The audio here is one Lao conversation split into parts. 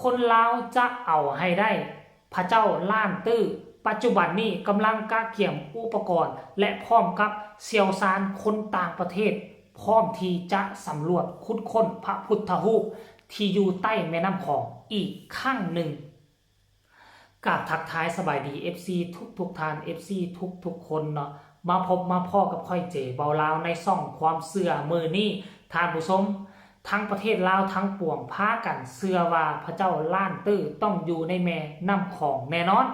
ຄົນລາວຈະເອົາໃຫ້ໄດ້ພະເຈົ້າລ້ານຕື້. ປັດຈຸບັນນີ້ກຳລັງກະກຽມອຸປະກອນ ແລະ ພ້ອມກັບຊ່ຽວຊານຄົນຕ່າງປະເທດ ພ້ອມທີ່ຈະສຳຫຼວດຂຸດຄົ້ນພະພຸດທະຮູບທີ່ຢູ່ໃຕ້ແມ່ນ້ຳຂອງອີກຄັ້ງໜຶ່ງ. ກາບທັກທາຍສະບາຍດີ ເອັຟຊີ ທຸກໆທ່ານ ເອັຟຊີ ທຸກໆຄົນເນາະ, ມາພົບມາພໍ້ກັບຂ້ອຍ ເຈ ເບົາລາວ ໃນຊ່ອງຄວາມເຊື່ອມື້ນີ້. ທ່ານຜູ້ຊົມ ທັງປະເທດລາວທັງປວງພາກັນເຊື່ອວ່າພະເຈົ້າລ້ານຕື້ຕ້ອງຢູ່ໃນແມ່ນ້ຳຂອງແນ່ນອນ.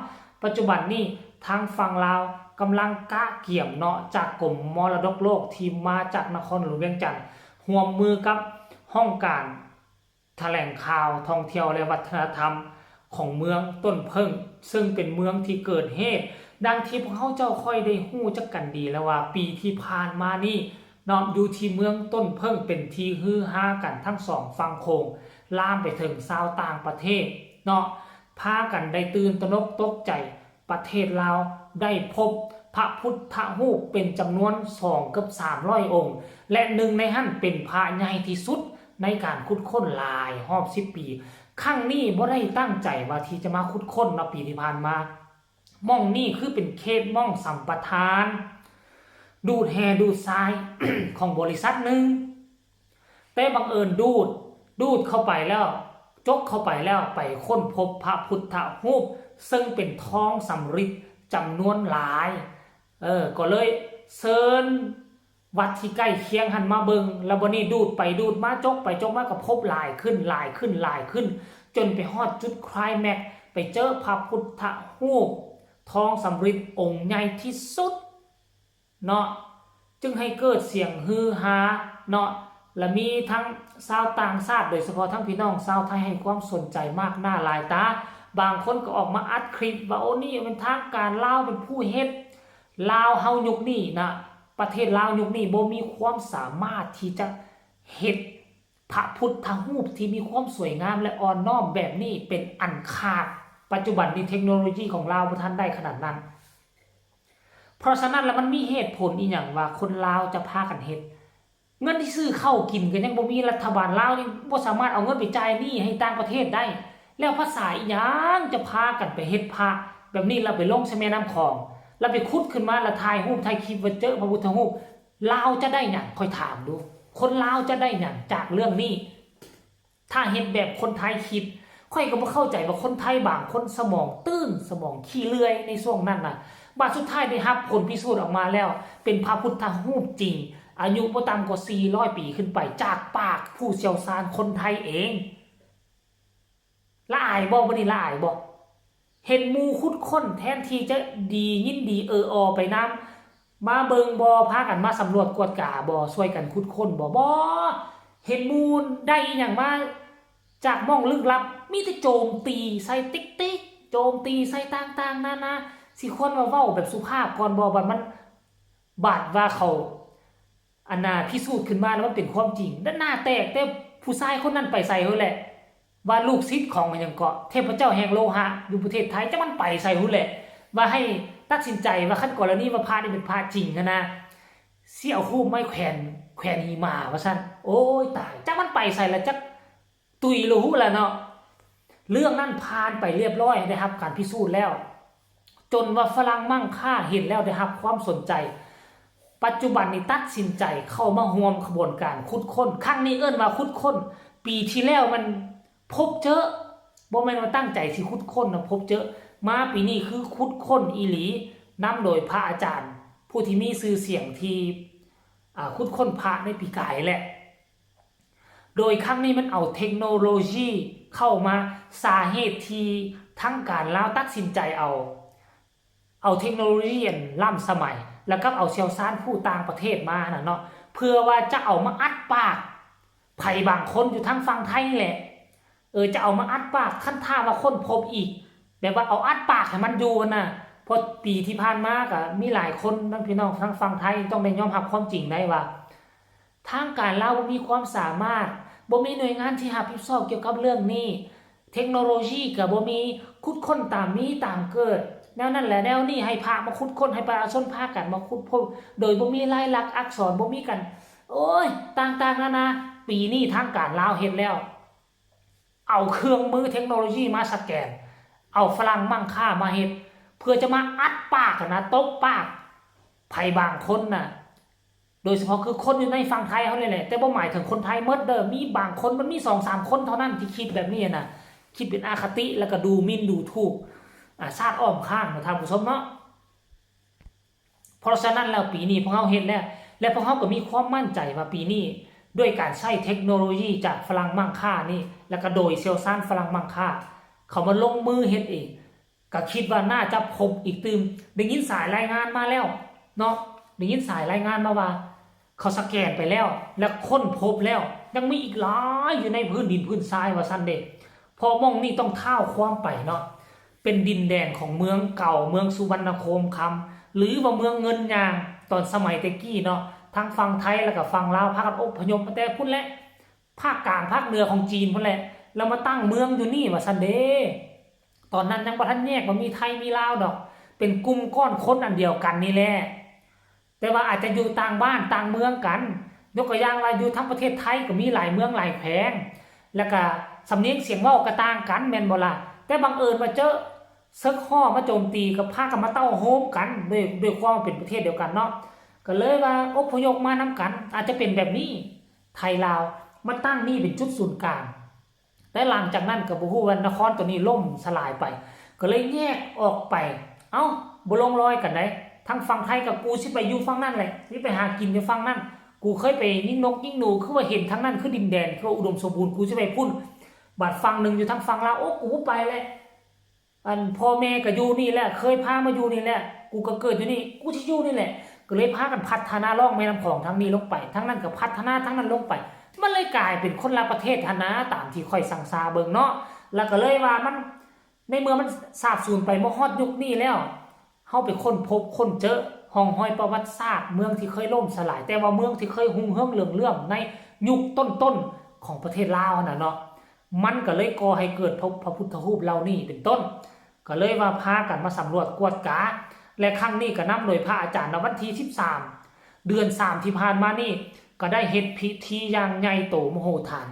ປັດຈຸບັນນີ້ທາງຝັ່ງລາວກຳລັງກະກຽມເນາະ ຈາກກົມມໍລະດົກໂລກທີ່ມາຈາກນະຄອນຫຼວງວຽງຈັນ ຮ່ວມມືກັບຫ້ອງການ ຖະແຫຼງຂ່າວທ່ອງທ່ຽວ ແລະ ວັດທະນະທຳຂອງເມືອງຕົ້ນເຜິ້ງ ເຊິ່ງເປັນເມືອງທີ່ເກີດເຫດ. ດັ່ງທີ່ພວກເຮົາເຈົ້າຂ້ອຍໄດ້ຮູ້ຈັກກັນດີແລ້ວວ່າ ປີທີ່ຜ່ານມານີ້ເນາະ ຢູ່ທີ່ເມືອງຕົ້ນເຜິ້ງເປັນທີ່ຮືຮາກັນທັງສອງຝັ່ງໂຂງ ລາມໄປເຖິງຊາວຕ່າງປະເທດເນາະ ພາກັນໄດ້ຕື່ນຕະໜົກຕົກໃຈ. ປະເທດລາວໄດ້ພົບພະພຸດທະຮູບເປັນຈຳນວນສອງ ເກືອບສາມຮ້ອຍອົງ ແລະ ໜຶ່ງໃນຫັ້ນເປັນພະໃຫຍ່ທີ່ສຸດໃນການຂຸດຄົ້ນຫຼາຍຮອບສິບປີ. ຄັ້ງນີ້ບໍ່ໄດ້ຕັ້ງໃຈວ່າທີ່ຈະມາຂຸດຄົ້ນເນາະ ປີທີ່ຜ່ານມາ. ໝ່ອງນີ້ຄືເປັນເຂດໝ່ອງສຳປະທານ ດູດແຮ່ດູດຊາຍ ຂອງບໍລິສັດໜຶ່ງ. ແຕ່ບັງເອີນດູດ, ດູດເຂົ້າໄປແລ້ວ, ຈົກເຂົ້າໄປແລ້ວ, ໄປຄົ້ນພົບພະພຸດທະຮູບ ເຊິ່ງເປັນທອງສຳລິດຈຳນວນຫຼາຍ. ເອີ, ກໍເລີຍເຊີນວັດທີ່ໃກ້ຄຽງຫັ້ນມາເບິ່ງ, ແລ້ວບັດນີ້ດູດໄປດູດມາ, ຈົກໄປຈົກມາ, ກໍພົບຫຼາຍຂຶ້ນ, ຫຼາຍຂຶ້ນ, ຫຼາຍຂຶ້ນ, ຈົນໄປຮອດຈຸດຄລາຍແມັກ, ໄປເຈີພະພຸດທະຮູບທອງສຳລິດອົງໃຫຍ່ທີ່ສຸດ. ເນາະ, ຈຶ່ງໃຫ້ເກີດສຽງຮືຮາເນາະ ແລະ ມີທັງຊາວຕ່າງຊາດ ໂດຍສະເພາະທັງພີ່ນ້ອງຊາວໄທ ໃຫ້ຄວາມສົນໃຈມາກໜ້າຫຼາຍຕາ. ບາງຄົນກໍອອກມາອັດຄລິບວ່າ ໂອ້ ນີ້ແມ່ນທາງການລາວເປັນຜູ້ເຮັດ. ລາວເຮົາຍຸກນີ້ນະ, ປະເທດລາວຍຸກນີ້ບໍ່ມີຄວາມສາມາດທີ່ຈະເຮັດພະພຸດທະຮູບທີ່ມີຄວາມສວຍງາມ ແລະ ອ່ອນນ້ອມແບບນີ້ເປັນອັນຂາດ. ປັດຈຸບັນນີ້ເທັກໂນໂລຢີຂອງລາວບໍ່ທັນໄດ້ຂະໜາດນັ້ນ. ເພາະສະນັ້ນລະມັນມີເຫດຜົນອີ່ຫຍັງວ່າຄົນລາວຈະພາກັນເຮັດ? ເງິນທີ່ຊື້ເຂົ້າກິນກໍຍັງບໍ່ມີ, ລັດຖະບານລາວຍັງບໍ່ສາມາດເອົາເງິນໄປຈ່າຍໜີ້ໃຫ້ຕ່າງປະເທດໄດ້, ແລ້ວພາສາອີ່ຫຍັງຈະພາກັນໄປເຮັດພະແບບນີ້ ແລ້ວໄປລົງໃສ່ແມ່ນ້ຳຂອງ, ແລ້ວໄປຂຸດຂຶ້ນມາ ແລ້ວຖ່າຍຮູບຖ່າຍຄລິບວ່າເຈີພະພຸດທະຮູບ, ລາວຈະໄດ້ຫຍັງ? ຂ້ອຍຖາມດູ, ຄົນລາວຈະໄດ້ຫຍັງຈາກເລື່ອງນີ້? ຖ້າເຮັດແບບຄົນໄທຄິດ, ຂ້ອຍກໍບໍ່ເຂົ້າໃຈວ່າຄົນໄທບາງຄົນສະໝອງຕື້ນ, ສະໝອງຂີ້ເລື່ອຍໃນຊ່ວງນັ້ນນະ. ບາດສຸດທ້າຍໄດ້ຮັບຜົນພິສູດອອກມາແລ້ວ, ເປັນພະພຸດທະຮູບຈິງ, ອາຍຸບໍ່ຕ່ຳກວ່າສີ່ຮ້ອຍປີຂຶ້ນໄປ, ຈາກປາກຜູ້ຊ່ຽວຊານຄົນໄທເອງ. ລະອາຍບໍ່? ບັດນີ້ລະອາຍບໍ່? ເຫັນໝູ່ຂຸດຄົ້ນ ແທນທີ່ຈະດີ ຍິນດີເອີອອໄປນຳ, ມາເບິ່ງບໍ່? ພາກັນມາສຳຫຼວດກວດກາບໍ່? ຊ່ວຍກັນຂຸດຄົ້ນບໍ່? ບໍ່. ເຫັນໝູ່ໄດ້ອີ່ຫຍັງມາຈາກໝ່ອງລຶກລັບ, ມີແຕ່ໂຈມຕີໃສ່ຕິກໆ, ໂຈມຕີໃສ່ຕ່າງໆນານາ. ຊິຄວນວ່າເວົ້າແບບສຸພາບກ່ອນບໍ່? ບັດມັນ ບາດວ່າເຂົາ ອັນນ່າ ພິສູດຂຶ້ນມາແລ້ວມັນເປັນຄວາມຈິງ, ໜ້າແຕກ. ແຕ່ຜູ້ຊາຍຄົນນັ້ນໄປໃສເຮີ້ແຫຼະ? ວ່າລູກສິດຂອງຫຍັງເກາະ ເທບພະເຈົ້າແຫ່ງໂລຫະຢູ່ປະເທດໄທ, ຈັກມັນໄປໃສພຸ້ນແຫຼະ? ວ່າໃຫ້ຕັດສິນໃຈວ່າ ຄັນກໍລະນີວ່າພະນີ້ເປັນພະຈິງຫັ້ນນະ, ຊິເອົາຮູບໄມ້ແຂວນ, ແຂວນຫິມາວ່າຊັ້ນ. ໂອ້ຍຕາຍ, ຈັກມັນໄປໃສລະ, ຈັກ ຕຸ້ຍລະຫຸລະເນາະ. ເລື່ອງນັ້ນຜ່ານໄປລຽບຮ້ອຍ, ໄດ້ຮັບການພິສູດແລ້ວ, ຈົນວ່າຝຣັ່ງມັ່ງຄ່າເຫັນແລ້ວໄດ້ຮັບຄວາມສົນໃຈ. ປັດຈຸບັນນີ້ຕັດສິນໃຈເຂົ້າມາຮ່ວມຂະບວນການຂຸດຄົ້ນ. ຄັ້ງນີ້ເອີ້ນວ່າຂຸດຄົ້ນ. ປີທີ່ແລ້ວມັນພົບເຈີ, ບໍ່ແມ່ນວ່າຕັ້ງໃຈຊິຂຸດຄົ້ນນະ, ພົບເຈີ. ມາປີນີ້ຄືຂຸດຄົ້ນອີ່ຫຼີ, ນຳໂດຍພະອາຈານຜູ້ທີ່ມີຊື່ສຽງທີ່ ອາ, ຂຸດຄົ້ນພະໃນປີກາຍແຫຼະ. ໂດຍຄັ້ງນີ້ມັນເອົາເທັກໂນໂລຢີເຂົ້າມາ, ສາເຫດທີ່ທາງການລາວຕັດສິນໃຈເອົາ, ເອົາເທັກໂນໂລຢີອັນລ້ຳສະໄໝ ແລ້ວກັບເອົາຊ່ຽວຊານຜູ້ຕ່າງປະເທດມາຫັ້ນນະເນາະ, ເພື່ອວ່າຈະເອົາມາອັດປາກໃຜບາງຄົນຢູ່ທາງຝັ່ງໄທນີ້ແຫຼະ. ເອີ, ຈະເອົາມາອັດປາກ, ຄັນຖ້າວ່າຄົ້ນພົບອີກ, ແບບວ່າເອົາອັດປາກໃຫ້ມັນຢູ່ຫັ້ນນະ. ເພາະປີທີ່ຜ່ານມາກະມີຫຼາຍຄົນ, ທັງພີ່ນ້ອງທາງຝັ່ງໄທ ຕ້ອງໄດ້ຍອມຮັບຄວາມຈິງໄດ້ວ່າ ທາງການລາວບໍ່ມີຄວາມສາມາດ, ບໍ່ມີໜ່ວຍງານທີ່ຮັບຜິດຊອບກ່ຽວກັບເລື່ອງນີ້, ເທັກໂນໂລຢີກໍບໍ່ມີ, ຂຸດຄົ້ນຕາມມີຕາມເກີດ, ແນວນັ້ນແຫຼະແນວນີ້, ໃຫ້ພະມາຂຸດຄົ້ນ, ໃຫ້ປະຊາຊົນພາກັນມາຂຸດຄົ້ນ, ໂດຍບໍ່ມີລາຍລັກອັກສອນ, ບໍ່ມີການ, ໂອ້ຍ, ຕ່າງໆນານາ. ປີນີ້ທາງການລາວເຮັດແລ້ວ. ເອົາເຄື່ອງມືເທັກໂນໂລຢີມາສະແກນ, ເອົາຝຣັ່ງມັ່ງຄ່າມາເຮັດ ເພື່ອຈະມາອັດປາກຫັ້ນນະ, ຕົບປາກໃຜບາງຄົນນະ, ໂດຍສະເພາະຄືຄົນຢູ່ໃນຝັ່ງໄທເຮົານີ້ແຫຼະ, ແຕ່ບໍ່ໝາຍເຖິງຄົນໄທໝົດເດີ້, ມີບາງຄົນ, ມັນມີສອງສາມຄົນເທົ່ານັ້ນທີ່ຄິດແບບນີ້ນະ, ຄິດເປັນອະຄະຕິ ແລ້ວກໍດູໝິ່ນດູຖູກ ອາ ຊາດອ້ອມຂ້າງນະ ທ່ານຜູ້ຊົມເນາະ. ເພາະສະນັ້ນແລ້ວ ປີນີ້ພວກເຮົາເຮັດແລ້ວ ແລະ ພວກເຮົາກໍມີຄວາມໝັ້ນໃຈວ່າປີນີ້ ດ້ວຍການໃຊ້ເທັກໂນໂລຢີຈາກຝຣັ່ງມັ່ງຄ່ານີ້ ແລະ ກໍໂດຍຊ່ຽວຊານຝຣັ່ງມັ່ງຄ່າ ເຂົາມາລົງມືເຮັດເອງ ກໍຄິດວ່າໜ້າຈະພົບອີກຕື່ມ. ໄດ້ຍິນສາຍລາຍງານມາແລ້ວເນາະ, ໄດ້ຍິນສາຍລາຍງານມາວ່າ ເຂົາສະແກນໄປແລ້ວ ແລະ ຄົ້ນພົບແລ້ວ ຍັງມີອີກຫຼາຍຢູ່ໃນພື້ນດິນພື້ນຊາຍວ່າຊັ້ນເດ. ເພາະໝ່ອງນີ້ຕ້ອງທ້າວຄວາມໄປເນາະ ເປັນດິນແດນຂອງເມືອງເກົ່າ ເມືອງສຸວັນນະໂຄມຄຳ ຫຼືວ່າເມືອງເງິນຍາງ ຕອນສະໄໝແຕ່ກີ້ເນາະ, ທັງຝັ່ງໄທ ແລະ ກໍຝັ່ງລາວ ພາກັນອົບພະຍົບມາແຕ່ພຸ້ນແຫຼະ, ພາກກາງ ພາກເໜືອຂອງຈີນພຸ້ນແຫຼະ ແລ້ວມາຕັ້ງເມືອງຢູ່ນີ້ວ່າຊັ້ນເດ. ຕອນນັ້ນຍັງບໍ່ທັນແຍກວ່າມີໄທມີລາວດອກ, ເປັນກຸ່ມກ້ອນຄົນອັນດຽວກັນນີ້ແຫຼະ. ແຕ່ວ່າອາດຈະຢູ່ຕ່າງບ້ານຕ່າງເມືອງກັນ, ຍົກຕົວຢ່າງວ່າຢູ່ທາງປະເທດໄທກໍມີຫຼາຍເມືອງຫຼາຍແຂວງ, ແລ້ວກະສຳນຽງສຽງເວົ້າກໍຕ່າງກັນ ແມ່ນບໍ່ລະ? ແຕ່ບັງເອີນວ່າເຈີເສິກຫໍ້ມາໂຈມຕີ ກໍພາກັນມາເຕົ້າໂຮມກັນ ດ້ວຍ ດ້ວຍຄວາມເປັນປະເທດດຽວກັນເນາະ, ກໍເລີຍວ່າອົບພະຍົບມານຳກັນ. ອາດຈະເປັນແບບນີ້, ໄທລາວມາຕັ້ງນີ້ເປັນຈຸດສູນກາງ. ແຕ່ຫຼັງຈາກນັ້ນກໍບໍ່ຮູ້ວ່ານະຄອນໂຕນີ້ລົ້ມສະຫຼາຍໄປ ກໍເລີຍແຍກອອກໄປ. ເອົ້າ ບໍ່ລົງລອຍກັນໃດ, ທາງຝັ່ງໄທກໍກູຊິໄປຢູ່ຝັ່ງນັ້ນແຫຼະ, ຊິໄປຫາກິນຢູ່ຝັ່ງນັ້ນ, ກູເຄີຍໄປຍິງນົກຍິງໜູ ຄືວ່າເຫັນທາງນັ້ນຄືດິນແດນ ຄືວ່າອຸດົມສົມບູນ, ກູຊິໄປພຸ້ນ. ບາດຝັ່ງໜຶ່ງຢູ່ທາງຝັ່ງລາວ, ໂອ້ ກູບໍ່ໄປແຫຼະ, ອັນພໍ່ແມ່ກໍຢູ່ນີ້ແຫຼະ, ເຄີຍພາມາຢູ່ນີ້ແຫຼະ, ກູກໍເກີດຢູ່ນີ້, ກູຊິຢູ່ນີ້ແຫຼະ. ກໍເລີຍພາກັນພັດທະນາລ່ອງແມ່ນ້ຳຂອງທາງນີ້ລົງໄປ, ທາງນັ້ນກໍພັດທະນາທາງນັ້ນລົງໄປ. ມັນເລີຍກາຍເປັນຄົນລະປະເທດຫັ້ນນາ, ຕາມທີ່ຂ້ອຍສັງສາເບິ່ງເນາະ. ແລ້ວກໍເລີຍວ່າມັນ ໃນເມື່ອມັນສາບສູນໄປມາຮອດຍຸກນີ້ແລ້ວ, ເຮົາໄປຄົ້ນພົບຄົ້ນເຈີຮ່ອງຮອຍປະຫວັດສາດເມືອງທີ່ເຄີຍລົ້ມສະຫຼາຍ, ແຕ່ວ່າເມືອງທີ່ເຄີຍຮຸ່ງເຮືອງເຫຼືອງເຫຼື້ອມໃນຍຸກຕົ້ນໆຂອງປະເທດລາວຫັ້ນນະເນາະ, ມັນກໍເລີຍກໍ່ໃຫ້ເກີດພະ ພະພຸດທະຮູບເຫຼົ່ານີ້ເປັນຕົ້ນ. ກໍເລີຍວ່າພາກັນມາສຳຫຼວດກວດກາ ແລະ ຄັ້ງນີ້ກໍນຳໂດຍພະອາຈານ ໃນວັນທີສິບສາມ ເດືອນສາມທີ່ຜ່ານມານີ້ ກໍໄດ້ເຮັດພິທີຢ່າງໃຫຍ່ໂຕມະໂຫຖານ,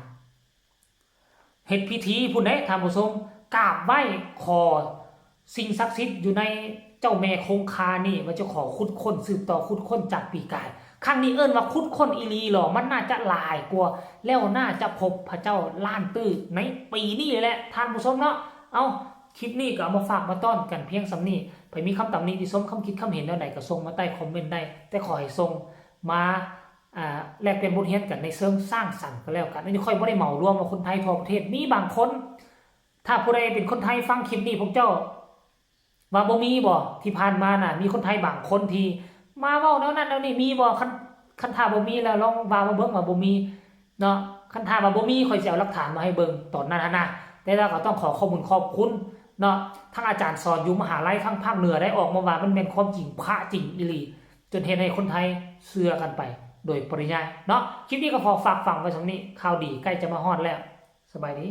ເຮັດພິທີພຸ້ນເດ້ທ່ານຜູ້ຊົມ, ກາບໄຫວ້ຂໍສິ່ງສັກສິດຢູ່ໃນເຈົ້າແມ່ຄົງຄານີ້ ວ່າຈະຂໍຂຸດຄົ້ນ ສືບຕໍ່ຂຸດຄົ້ນຈາກປີກາຍ. ຄັ້ງນີ້ເອີ້ນວ່າຂຸດຄົ້ນອີ່ຫຼີຫຼໍ? ມັນໜ້າຈະຫຼາຍກວ່າ ແລ້ວໜ້າຈະພົບພະເຈົ້າລ້ານຕື້ໃນປີນີ້ແຫຼະທ່ານຜູ້ຊົມເນາະ. ເອົ້າ ຄລິບນີ້ກໍເອົາມາຝາກມາຕ້ອນກັນພຽງສ່ຳນີ້. ໃຜມີຄຳຕຳໜິຕິຊົມ ຄຳຄິດຄຳເຫັນແນວໃດກໍສົ່ງມາໃຕ້ຄອມເມັນໄດ້, ແຕ່ຂໍໃຫ້ສົ່ງມາ ອ່າ ແລກປ່ຽນບົດຮຽນກັນໃນເຊີງສ້າງສັນກໍແລ້ວກັນ. ອັນນີ້ຂ້ອຍບໍ່ໄດ້ເໝົາລວມວ່າຄົນໄທທົ່ວປະເທດ, ມີບາງຄົນ, ຖ້າຜູ້ໃດເປັນຄົນໄທຟັງຄລິບນີ້ ພວກເຈົ້າ ວ່າບໍ່ມີບໍ່? ທີ່ຜ່ານມານະ ມີຄົນໄທບາງຄົນທີ່ມາເວົ້າແນວນັ້ນແນວນີ້ ມີບໍ່? ຄັນ ຄັນຖ້າບໍ່ມີແລ້ວ ລອງວ່າມາເບິ່ງວ່າບໍ່ມີເນາະ. ຄັນຖ້າວ່າບໍ່ມີ ຂ້ອຍຊິເອົາຫຼັກຖານມາໃຫ້ເບິ່ງຕອນນັ້ນຫັ້ນນະ. ແຕ່ວ່າກໍຕ້ອງຂໍຂອບຄຸນຂອບຄຸນເນາະ ທັງອາຈານສອນຢູ່ມະຫາໄລທາງພາກເໜືອ ໄດ້ອອກມາວ່າມັນແມ່ນຄວາມຈິງ ພະຈິງອີ່ຫຼີ ຈົນເຮັດໃຫ້ຄົນໄທເຊື່ອກັນໄປໂດຍປະລິຍາຍເນາະ. ຄລິບນີ້ກໍຂໍຝາກຝັງໄວ້ສ່ຳນີ້. ຂ່າວດີໃກ້ຈະມາຮອດແລ້ວ. ສະບາຍດີ.